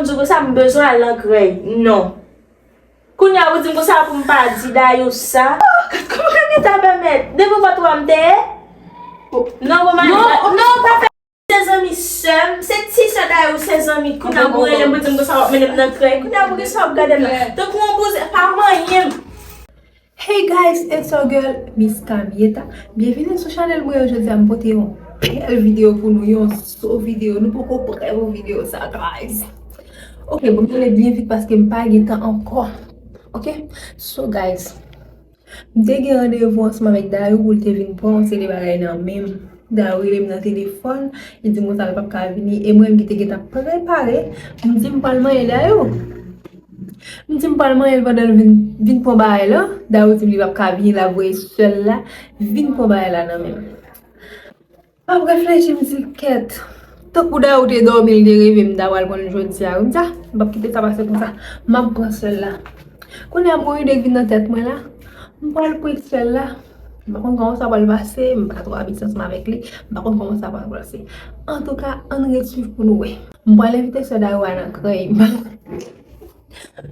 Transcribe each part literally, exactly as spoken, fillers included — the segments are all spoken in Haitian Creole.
Di konsa, m bezwen al nan krèy. Non. Kounye a, ou di m konsa pou m pa di Dayou sa. Oh, gad kòman Rita bèmèt. Devan pòt ou a m te ye. Non, bon, non, non, pa fè se zanmi sè m. Se ti sè Dayou, se zanmi. Kounye a, pou rele m, pou di m konsa, w ap mennen m nan krèy. Kounye a, pou ki sa w ap gade m nan? Tankou yon bouzen, pa manyen m. Hey guys, it's your girl, Miss Camieta. Byenvini sou chanèl mwen yo. Jodi a, m pote yon bèl videyo pou nou, yon so videyo. Nou poko prè pou videyo sa, guys. Ok, bon, m ale byen vit paske m pa gen tan ankò. Ok? So, guys, m te gen randevou ansanm avèk Dayou pou l te vin pran yon seri de bagay nan men m. Dayou rele m nan telefòn, li di m konsa l p ap ka vini, e mwen menm ki te gentan prepare, m di m pral manyen Dayou. M di m pral manyen l pandan l vin, vin pran bagay la. Dayou di m li p ap ka vini, l ap voye sè l la vin pran bagay la nan men m. M ap reflechi, m di, kèt. Tankou Dayou te dòmi, l te reve m ta pral pran l jodi a wi. M di, a, m p ap kite sa pase konsa. M ap pran sè l la. Kounye a, m gon ide k vin nan tèt mwen la. M pral pran sè l la. M pa konn kòman sa pral pase, m pa twò abitye ansanm avèk li. M pa konn kòman sa pral pase. Antouka, ann ret swiv pou nou wè. M pral envite sè Dayou a nan krèy.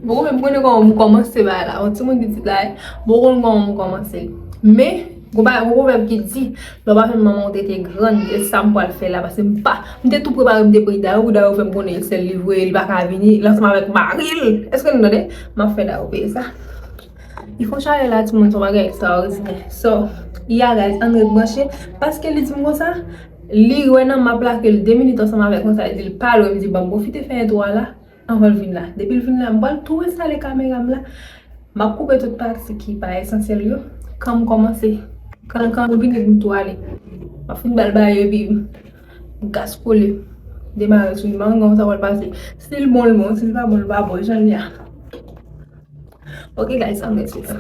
Bon, mwen menm, m konnen kòman m kòmanse bagay la. Yon timoun pitit la, bon, m konnen kòman m kòmanse. Men, gon pa, gon pwovèb ki di, lè w pa jwenn manman w tete grann, se sa m pral fè la, paske m pa, m te tou prepare, m te priye Dayou, pou Dayou fè m konnen se sèl li vre, li pa ka vini, l ansanm avèk mari l. Èske nou tande? M ap fè Dayou peye sa. Li fè yon chalè la, timoun, se yon bagay ekstraòdinè. So, yeah, guys, ann ret branche, paske li di m konsa, li wè nan m ap lage l de minit ansanm avèk mwen, sa vle di l pa lwen, m di, ban m pwofite fè entwo a la. Anvan l vin la. Depi l vin la, m pral tou enstale kamera m la. M ap koupe tout pati ki pa esansyèl yo. Kan m kòmanse, kan, kan m vini, m tou ale. M ap fin ba l bagay yo, epi m gaskole. Demare sou li. M pa konn kòman sa pral pase. Si l bon, l bon. Si l pa bon, l pa bon. Jan l ye a. Ok, guys, ann ret swiv.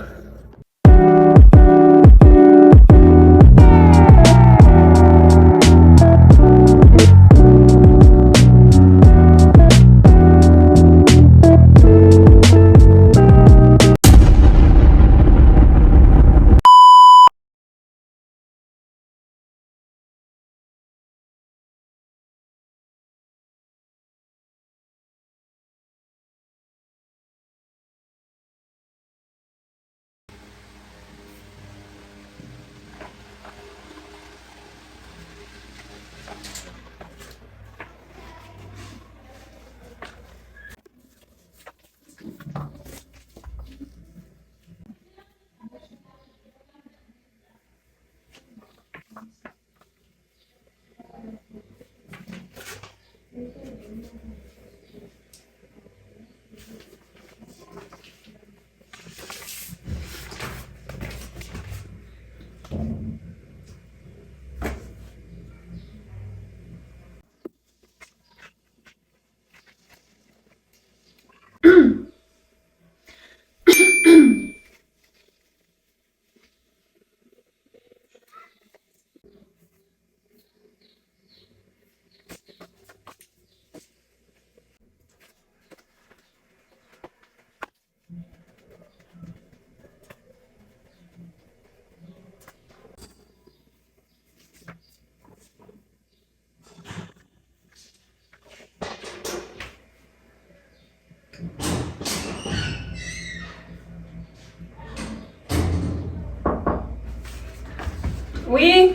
Wi.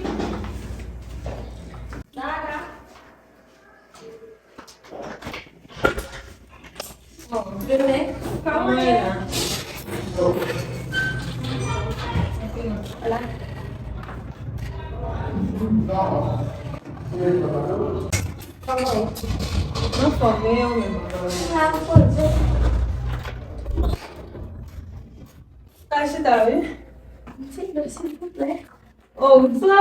Bon, demen, kòman ye? Hola. Kòman ye? Anfòm, e ou menm? La poze. Ka chita, wi. Ti dlo, silvouplè. Oh, sa.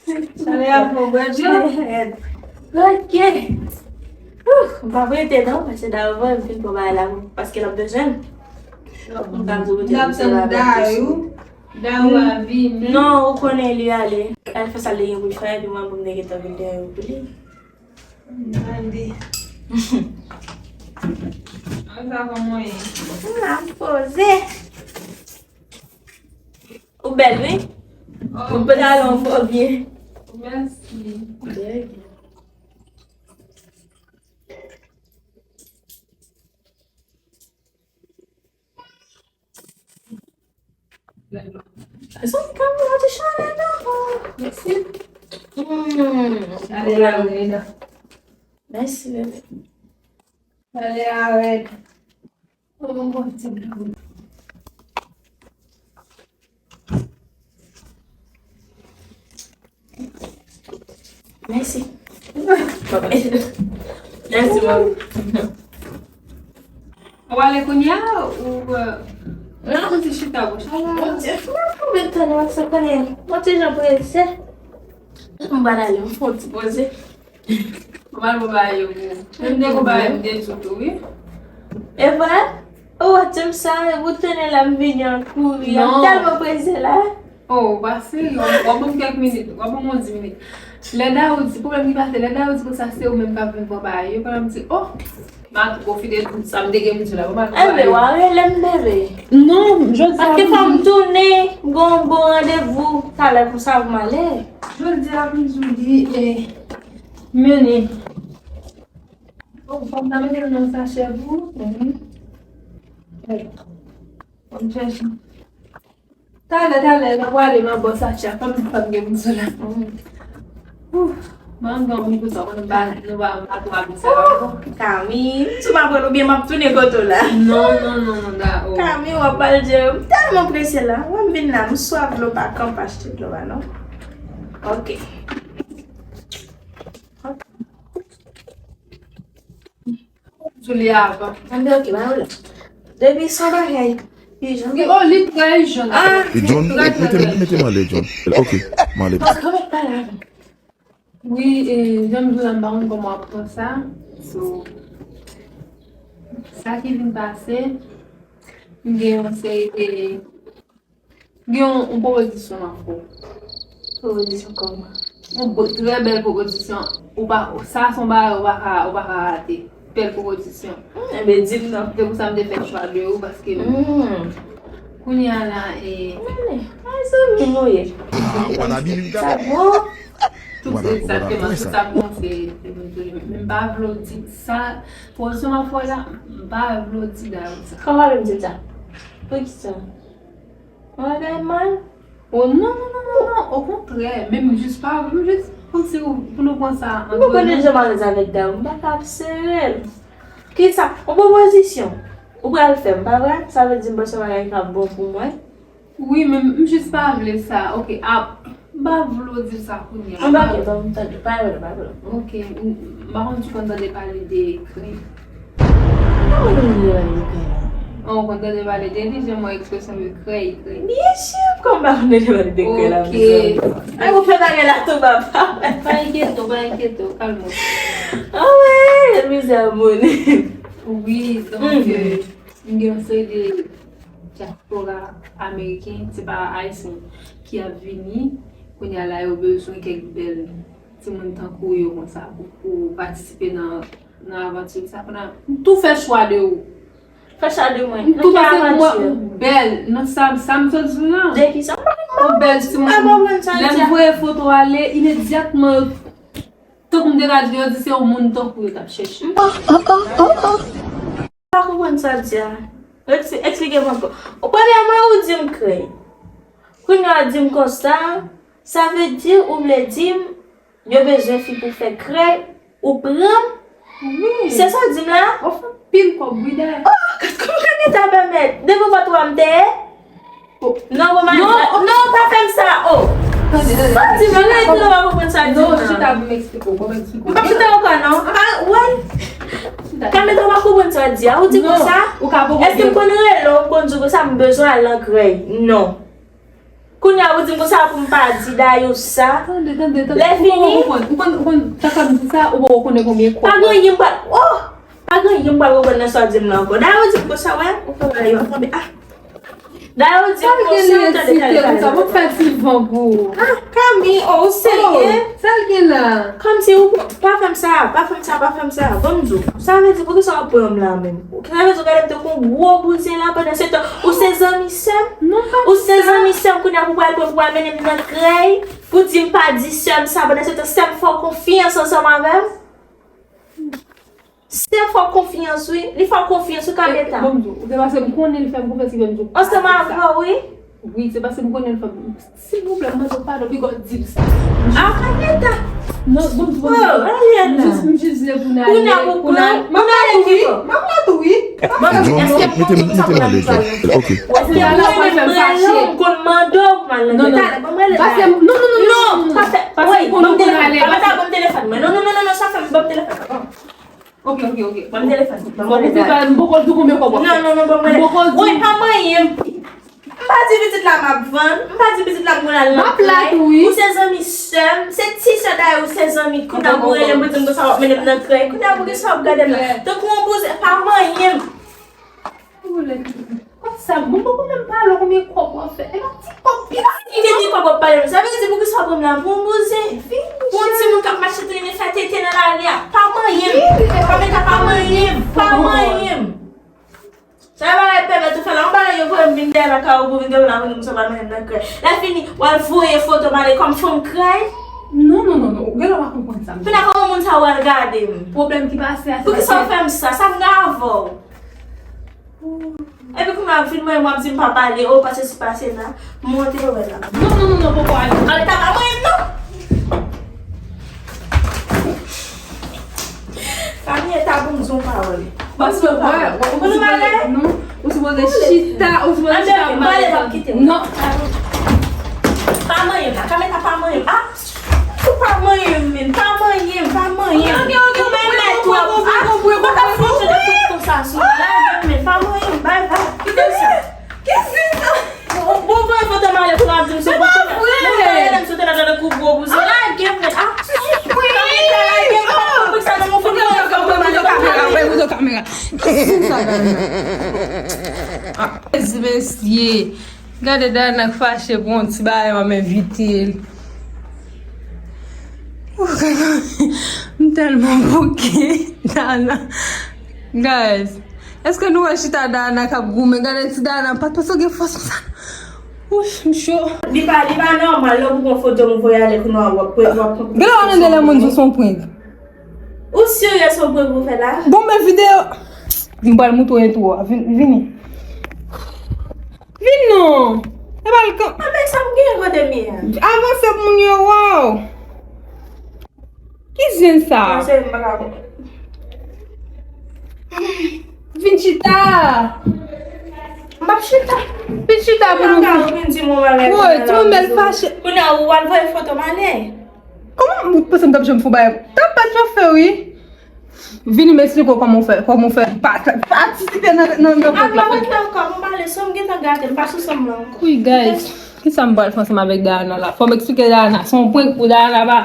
Chalè a fò, bwè dlo. Ok. Ouh, m pa prete non, paske Dayou voye m fin pran bagay la, paske l ap bezwen m. M pa di w te m ap tann Dayou. Dayou a vini. Non, ou konnen li ale. Al fè sa li gen pou l fè, epi mwen pou m te gentan vin dèyè yo pou li. Mande. An sa kòman ye? M la, m poze. Ou bèl, wi. Oh, ou pantalon fò byen. Mèsi. De rien. Zòt ka mwen ti chalè nan. Mèsi. Hmm. Chalè la rèd. Mèsi, bebe. Chalè la rèd. Oh, bon, ti dlo. Mèsi. Mèsi, mami. Ou ale kounye a ou, euh, non, ou ti chita bouch la? Mon Dieu, mwen konbyen tan nou ap sa konnen? Mwen ti jan prese. M pa ale, m fè yon ti poze. Ou pa al pou bagay yo pou. Menm de pou bagay m te di w tou, wi. E vre? Ou wè ti m sa, ou tande la m vini an kouri. M tèlman prese la. Oh, ou pa serye. W ap ban m kèk minit. W ap ban m yon dis minit. Lè Daou di, pwoblèm ki pase, lè Daou di konsa se ou menm k ap vin pran bagay yo, pandan m di, oh, m a tou pwofite tout sa m te gen pou di la. Bon, m a tou. Enben, w a rele m, bebe. Non, jodi a. Paske fò m tounen, m gon, gon randevou talè pou sa pou m ale. Jodi a, pou m di w li, eh, mennen. Oh, fò m ta mete l nan sachè pou ou. Mhm. Fò m chèche. Talè, talè, lè w ale, m ap ba w sachè a. Fò m di fò m gen moun sou la. Ouf, mwen gen moun pou sa, konnen m pa, nou pa, m pa twò ap di sa ankò. Kami, si w pa pran oubyen m ap tounen kote w la. Non, non, non, non, da, oh. Kami, w ap pale de, m tèlman prese la. Wè m vin la, m swaf dlo, pa kanpe achte dlo a, non. Ok. Sou li avan. Tande, ok, ba yo la. Depi son bagay ijan. Ok, oh, li trè ijan. Ah, li John, trè, trè, mete, trè. Mete m ale, John. Ok, m ale. Kanpe pale avè m. Wi, e, jan m di w la, m pa konn kòman w ap pran sa. So, sa ki vin pase, m gen yon seri de Gen yon, yon pwopozisyon m ap fè w. Pwopozisyon kòman? Yon bo-, trè bèl pwopozisyon. Ou pa, sa se yon bagay ou pa ka, ou pa ka rate. Bèl pwopozisyon. Hmm, enben, di m non. Se pou sa m te fè chwa de ou, paske kounye a la, e, ay, zanmi m ou ye. Sa bon? Tout egzakteman, tout sa m panse, se pou m toujou. Men m pa vle w di sa, pwopozisyon m ap fè w la, m pa vle w di Daou sa. Kòman w vle m di l sa? Poukisa? Mwen gen mal? Oh, non, non, non, non, non, okontrè. Men m jis pa, m jis kòmsi pou nou pran sa antre nou. Mwen konnen jan m alèz avèk Daou, m pa ka ap sere l. Kisa? Yon pwopozisyon ou pral fè m, pa vre? Sa vle di m panse yon bagay k ap bon pou mwen? Wi, men m jis pa vle sa. Ok, a, m pa vle w di sa kounye a. Anbake, ban m tande, pa vle, pa vle. Ok, m, m pa konn si w konn tande pale de krèy. Mwen konn tande pale de li, jan mwen ekspresyon de krèy, krèy. Byen si, kòm pa konn tande pale de krèy la, ok. Ay, ou fè bagay la tou, papa. Pa enkyete w, pa enkyete w, kalme w. Ah ouais, mizè moun. Wi, donk, euh, m gen yon seri de dyaspora ameriken, se pa ayisyen, ki ap vini. Kounye a la, yo bezwen kèk bèl timoun tankou yo konsa pou, pou patisipe nan, nan avanti sa. Kounye a, m tou fè chwa de ou. Fè chwa de mwen. M tou panse pou mwen ou bèl nan sa, sa m sot di w lan. De kisa? Ou bèl timoun. Lè m voye foto ale, imedyatman, yo, tankou m te ka di, yo di se yon moun tankou yo t ap chèche. Pa konprann sa w di a. Eks-, eksplike m ankò. Premyèman, ou di m krèy. Kounye a, ou di m konsa, sa vle di ou vle di m yo bezwen fi pou fè krèy, ou pran m? Wi. Se sa w di m la? Ou fè anpil kòb, wi, dayè. Oh, gad kòman nèg ta pèmèt. Devan pòt ou a m te ye? Non, bon, non, non, pa fè m sa, oh. Tande, tande. Sa di m la, rete la, w ap konprann sa di m la. Non, chita pou m eksplike w, ban m eksplike w. M p ap chita ankò, non. Pa, wè. Chita. Kalme tande, w ap konprann sa di a. Ou di konsa, èske m konn rele w, m konn di w konsa, m bezwen al nan krèy? Non. Kounye a, ou di m konsa pou m pa di Dayou sa. Tande, tande, tande. Lè fini. Ou konn, ou konn, ou konn, sa k ap di sa, ou poko konnen konbyen kòb. Pa gen anyen m pral, oh! Pa gen anyen m pral konprann nan sa w di m la ankò. Dayou di m konsa, wè, ou fè bagay yo ansanm, ah. Dayou di m konsa, tande, tande, tande. Sa pou fè ti van pou ou. Ah, Kami, oh, ou serye? Sa l gen la? Kòmsi ou pa fè m sa, pa fè m sa, pa fè m sa. Ban m di w. Sa vle di, poukisa w ap pran m la menm? Sa vle di, w gade m tankou yon gwo bouzen la, pandan se tan, ou se zanmi sè m? Non, pa di sa. Ou se zanmi sè m, kounye a pou pral pran, pou pral mennen m nan krèy, pou di m pa di sè m sa, pandan se tan sè m fè w konfyans ansanm avè m? Sè fè w konfyans, wi. Li fè w konfyans, wi, Kameta. Bon, m di w, ou te panse m konnen li fè m konfyans, li fè m di w. Ansanm avè w, wi. Wi, se paske m konnen l fè m. Silvouplè, m mande w padon, bigò, di m sa. A, Kaneta! Non, bon, bon. Oh, Ariana. M jis, m jis vle pou n ale. Kounye a pou kounye a. M ap ale tou wi. M ap ale tou wi. Bon, mete m, mete m ale, ok. Èske w renmen m rele w, m konn mande w pou m al nan kay? Talè, ban m rele la. Non, non, non, non, non. Paske m konnen w ale. Papa, ban m telefòn mwen. Non, non, non, non, non, sa fè m ban m telefòn. Ok, ok, ok. Ban m telefòn. Ban m rele la. M poko di w konbyen kòb w ap fè. Non, non, non, ban m rele. M poko di w. Woy, pa manyen m. M pa di pitit la m ap vann, m pa di pitit la m konn al nan krèy. M ap la tou wi. Ou se zanmi sè m, se ti sè dayè ou se zanmi. Kounye a pou rele m pou di m konsa w ap mennen m nan krèy. Kounye a pou kisa w ap gade m nan? Tankou yon bouzen, pa manyen m. Konsa, bon, bon, konbyen m pale w, konbyen kòb w ap fè? E pa ti kòb piti. Ki ti kòb w ap pale m? Sa vle di pou kisa w pran m la pou yon bouzen? Pou yon timoun k ap mache trennen fè tete nan lari a? Pa manyen m. Pa mete pa manyen m. Pa manyen m. Sa yo pa pèmèt ou fè la, yon bagay yo voye m vin dèyè lakay ou pou vin gen la vin di m sa pa mennen m nan krèy. Lè fini, w al voye foto m ale kòm fanm krèy. Non, non, non, non, ou genlè pa konprann sa m di. Kounye a kòman moun sa yo al gade m? Pwoblèm ki pase a, se paske. Poukisa w fè m sa? Sa m gen avè w? Epi kounye a vin mwen, w ap di m pa pale, o, pase si pase la. Monte wè la. Non, non, non, non, poko ale. Ale ta pa mwen, non! Fanny, e ta pou m di yon pawòl. Ou sipoze, wè, wè, ou sipoze, non, ou sipoze chita, ou sipoze chita. Ann, m pale, m ap kite w. Non. Pa manyen m la, kamera pa manyen m. Ah, ou pa manyen m, men, pa manyen m, pa manyen m. Ok, ok, ok, ou menm mèt twòp. Ah, ou pa ka fè yon jan de prank konsa sou mwen. Lage m, men, pa manyen m, bay, bay. Kite sa. Kisa? Bon, bon, bon, foto m ale pou n ap di m sou. Se pa vre! Mwen rele m sou telefòn nan kou gwo bouzen. Lage m nèt. Ah, kamera, lage m, pa konprann sa nan mwen foto m ale pou n ap di. Foto kamera. Kisa sa, kamera? Mezye, gade Dana fache pou yon ti bagay, m ap envite l. M tèlman bouke, Dana. Guys, èske nou wè chita Dana k ap goumen? Gade ti Dana, m pa t panse w gen fòs konsa. Wouch, m cho. Li pa, li pa nòmal, lè w pran foto m voye ale kounye a w ap, w ap pran. Gade w nan de lè moun di w se yon prank. Ou sirye se yon prank ou fè la? Bon, men videyo. M pral moutre w entwo a. Vin, vini. Vin non. E pa l kan. Anben sa m gen kote m ye a. Avanse pou moun yo wè w. Ki zen sa? Avanse m pa ka. Vin chita. M p ap chita. Vin chita pou nou. Ou vin di m yon bagay. Woy, ti moun bèl fache. Kounye a ou al voye foto m ale. Kòman ou panse m t ap janm fè w bagay? T ap pa t ap fè wi. Vini m eksplike w kòman w fè, kòman w fè pa, pa patisipe nan, nan, nan prank la. Apa mwen fè ankò, mwen pale, sou m gentan gate, m pa sou sou m la ankò. Wi, guys, kisa m pral fè ansanm avèk Dayana la? Fò m eksplike Dayana, se yon prank pou Dayana pa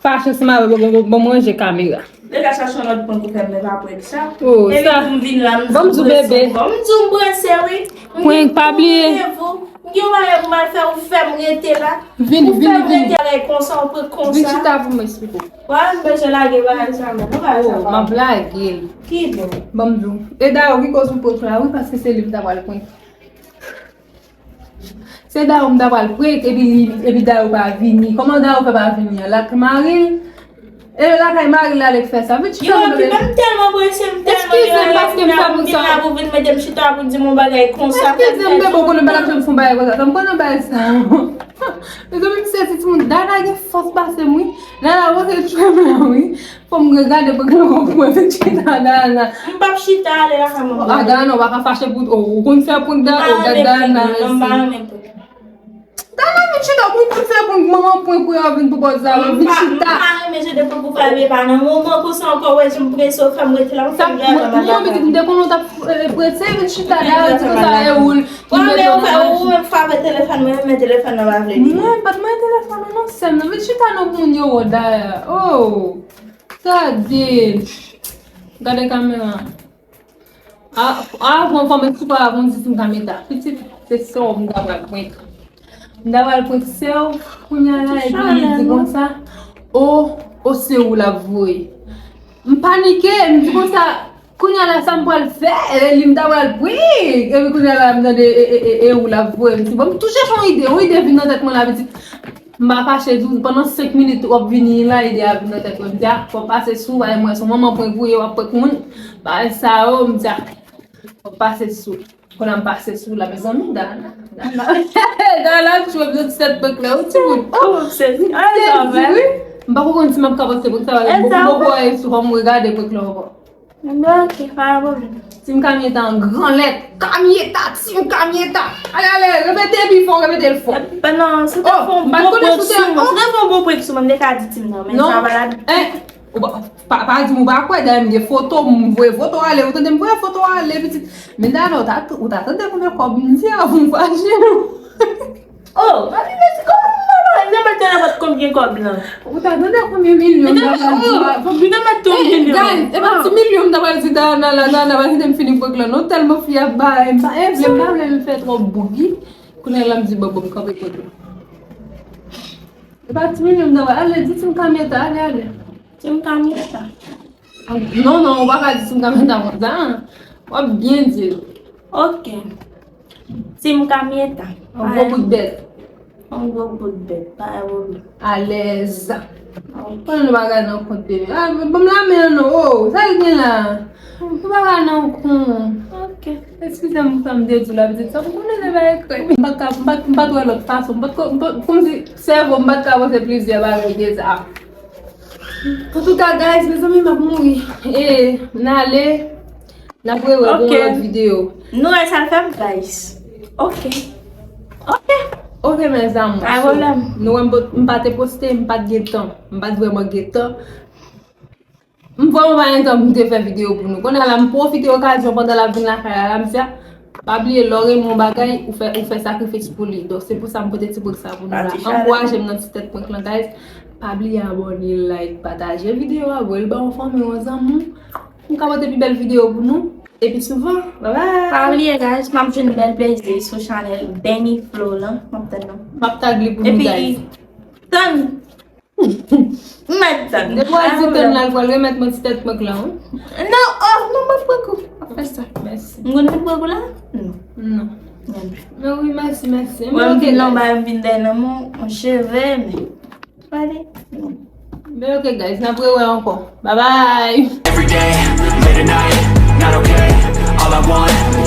fache ansanm avè m, bon, bon, bon, bon, mwen ranje kamera. Deja chache yon lòt prank pou fè m, men pa prank sa. Oh, epi sa. Pou m vin la, m di w bebe. Bon, m di w m prese, wi. Prank, pa bliye. M gen yon bagay pou m al fè, ou fè m rete la. Vini, vini, vini. Ou fè m rete la konsa, ou prank konsa. Vin chita pou m eksplike w. Wè, m bezwen lage bagay sa menm. Ou bagay sa pa. Oh, m ap lage l. Ki bon? Ban m di w. E dayè, wi, koz ou prank la, wi, paske se li m ta pral prank. Se dayè m ta pral prank, epi li, epi dayè pa vini. Kòman dayè fè pa vini an? L ak mari l? E lakay mari l ale k fè sa. Vin chita. Yo, okipe m, tèlman prese, m tèlman. Eskize m paske m fè moun sa. Vin la pou vin mete m chita pou di m yon bagay konsa. Eskize m, bebe, ou konnen m pa t ap janm fè yon bagay konsa. Sa m konnen bagay sa. Mezanmi, m sezi timoun. Dayana gen fòs pase m, wi. Dayana, ou se tchwe m la, wi. Fò m regade pou m konprann chita Dayana. M p ap chita ale lakay mwen. Ah, Dayana, ou pa ka fache pou, oh, ou konn fè prank Dayana, oh, gad Dayana. Non, m pa renmen prank. Dayana, vin chita, pou, pou fè prank, manman prank pou yo vin pou bòz la, vin chita. M pa renmen jan de prank ou fè, men pa nan moman konsa ankò, wè, jan m prese, ou fè m rete la, ou fè m gade. Mwen, mwen, pitit, m te konnen w t ap, eh, prese, vin chita, Dayana, di konsa, e ou l, ki mete w nan machin. Ou menm frape telefòn, mwen, men telefòn nan pa vle li. Mwen, m pa t mande telefòn nan, non, sè m, non, vin chita, non, pou moun yo wè, Dayana. Oh, gade, gade kamera. A, avan, fò m eksplike w avan m di si m ta mete a. Pitit, se sè w m ta pral prank. M ta pral prank sè w, kounye a la, epi li di konsa, o, o, se ou l ap voye. M panike, m di konsa, kounye a la, sa m pral fè, e li m ta pral prank. Epi kounye a la, m tande, e, e, e, e ou l ap voye. M di, bon, m tou chèche yon ide, yon ide vin nan tèt mwen la, pitit. M pa fache di w, pandan senk minit w ap vini la, ide a vin nan tèt mwen. M di, a, fò m pase sou, bagay mwen, se yon manman prank ou ye, w ap prank moun. Bagay sa yo, m di, a, fò m pase sou. Kounye a m pase sou la, mezanmi, Dana. Dana, Dana ap jwe m nan ti tèt prank la, wi, timoun. Oh, m sezi. Ay, sa Sezi, wi. M pa konn si m ap ka poste prank sa, Eh, m sa poko wè sou fòm regade prank la ankò. Ok, pa gen pwoblèm. Team Kamieta an gran lèt. Kamieta, Team Kamieta. Ale, ale, repete pi fò, repete l fò. Epi, non, se te Oh, fon m pa bon konnen prank si sou te- mwen. oh. Se te fon bon prank sou mwen, m te ka di Team nan, men Non. Sa va la. Eh, ou pa, pa, pa di m ou pa kwè, dayè m gen foto, m voye foto ale, ou tande m voye foto ale, pitit. Men Dana, ou ta, ou ta tande konbyen kòb m di a pou m fache nou. Oh, mami, mèsi, kòman m pa pale? M te mèt nan konbyen kòb lan? Ou ta tande konbyen milyon m ta pral di a? M te mèt konbyen milyon? Guys, e pa ti milyon m ta pral di Dana la, Dana pa kite m fini prank lan non, tèlman fi ap bay, m pa, eh, vle, m pa vle m fè twòp bougi. Kounye a la m di, bon, bon, m kanpe prank lan. E pa ti milyon m ta pral, ale, di Team Kamieta, ale, ale. Team Kamieta. Non, non, ou pa ka di Team Kamieta konsa. W ap byen di l. Ok. Team Kamieta. Yon gwo bout bèt. Yon gwo bout bèt. Pa gen pwoblèm. Alèz. Pran yon bagay nan kont de. Ah, ban m lamen an non. Oh, sa l gen la? Yon bagay nan kon. Ok. Eskize m pou sa m te di w la, pitit. Sa m konnen se pa ekrè. M pa t ka, m pa t, m pa t wè lòt fason. M pa t ko-, m pa t, kòmsi sèvo m pa t ka panse plizyè bagay de sa. Antouka, guys, mezanmi, m ap mouri. E, n ale, n ap rewè pou Ok. yon lòt videyo. Nou wè sa l fè m, guys. Ok. Ok. Ok, mes amours. Pa gen pwoblèm. Nou wè m pa, m pa te poste, m pa t gen tan. M pa t vrèman gen tan. M vrèman pa gen tan pou m te fè videyo pou nou. Kounye a la, m pwofite okazyon pandan l ap vin lakay la, la, m di, pa bliye, lè w renmen yon bagay, ou fè, ou fè sakrifis pou li. Donk, se pou sa m pote ti bout sa pou nou la. Pati chalè. Ankouraje m nan ti tèt prank lan, guys. Pa bliye abòne, like, pataje videyo a, voye l ba yon fanmi, yon zanmi w. M ka pote pi bèl videyo pou nou. E pi souvan, bye bye. Pa bliye, guys, m ap jwenn bèl plezi sou chanèl Benny Flow lan. M ap tann nou. M ap tag li pou nou, guys. Epi, tann. M mèt tann. Depi w al di tann la, l pral remèt mwen ti tèt prank lan, wi. Non, oh, non, m ap pran kou. M ap fè sa. Mèsi. M konn vin pran kou la? Non. Non. Men wi, mèsi, mèsi. Mwen, m vin nan bay, m vin dèyè nan yon cheve, men. Pale. Men ok, guys, n ap rewè ankò. Bye bye. Every day, late at night, not okay. All I want